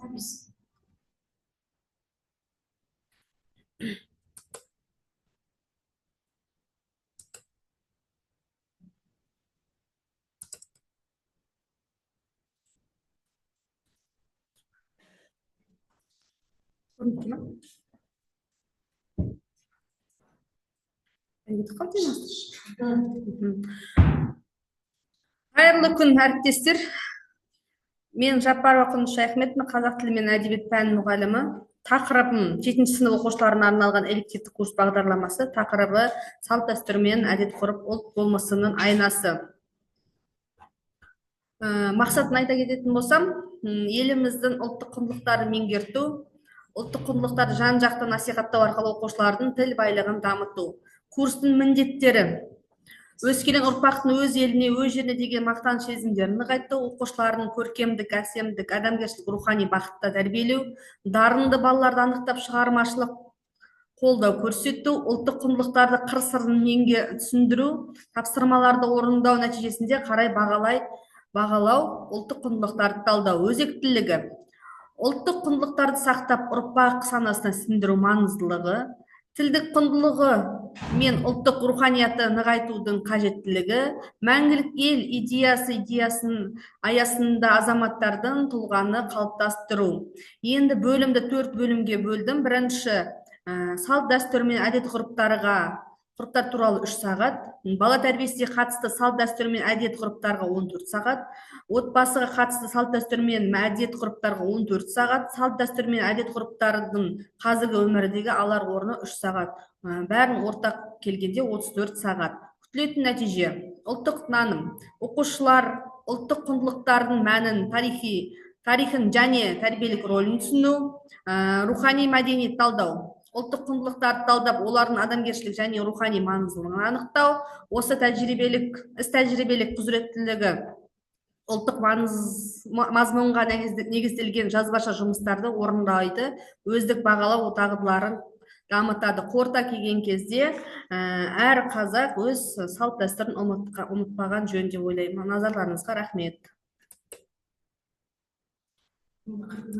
Запись. Көрініп тұр ма? Кетіп қалды ма? Қайырлы күн, әріптестер. Мен Жаппарова Құндыз Шаяхметовна, қазақ тілі мен әдебиет пәнінің мұғалімі. Тақырыбым жетінші сынып оқушыларына арналған элективті курс бағдарламасы. Тақырыбы: салт дәстүр мен әдет ғұрып — ұлт болмысының айнасы. Мақсатын айта кететін болсам, еліміздің ұлттық құндылықтарын меңгерту, ұлттық құндылықтарды жан жақты насихаттау арқылы оқушылардың тіл байлығын дамыту. Курстың міндеттері: өскелең ұрпақтың өз еліне, өз жеріне деген мақтаныш сезімдерін нығайту, оқушылардың көркемдік, әсемдік, адамгершілік, рухани бағытта тәрбиелеу, дарынды балаларды анықтап, шығармашылық қолдау көрсету, ұлттық құндылықтарды қыр сырын түсіндіру, тапсырмаларды орындау нәтижесінде қарай бағалау, ұлттық құндылықтарды талдау. Өзектілігі: ұлттық құндылықтарды сақтап, ұрпақ санасына сіңдіру маңыздылығы, тілдік құндылығы мен ұлттық руханиятты нығайтудың қажеттілігі, мәңгілік ел идеясының аясында азаматтардың тұлғаны қалыптастыру. Енді бөлімді төрт бөлімге бөлдім. Бірінші, салт дәстүр мен әдет ғұрыптар туралы 3 сағат, бала тәрбиесіне қатысты салт дәстүр мен әдет ғұрыптарға 14 сағат, отбасыға қатысты салт дәстүр мен әдет ғұрыптарға 14 сағат, салт дәстүр мен әдет ғұрыптардың қазіргі өмірдегі алар орны 3 сағат. Бәрін ортақ келгенде 34 сағат. Күтілетін нәтиже: ұлттық наным. Оқушылар ұлттық құндылықтардың мәнін, тарихын және тәрбиелік рөлін түсіну. Рухани мәдени талдау: ұлттық құндылықтарды талдап, олардың адамгершілік және рухани маңыздылығын анықтау. Осы тәжірибелік іс тәжірибелік құзыреттілігі: ұлттық мазмұнға негізделген жазбаша жұмыстарды орындайды, өздік бағалау дағдыларын дамытады. Қорыта келген кезде, әр қазақ өз салт дәстүрін ұмытпаған жөн деп ойлаймын. Назарларыңызға рахмет.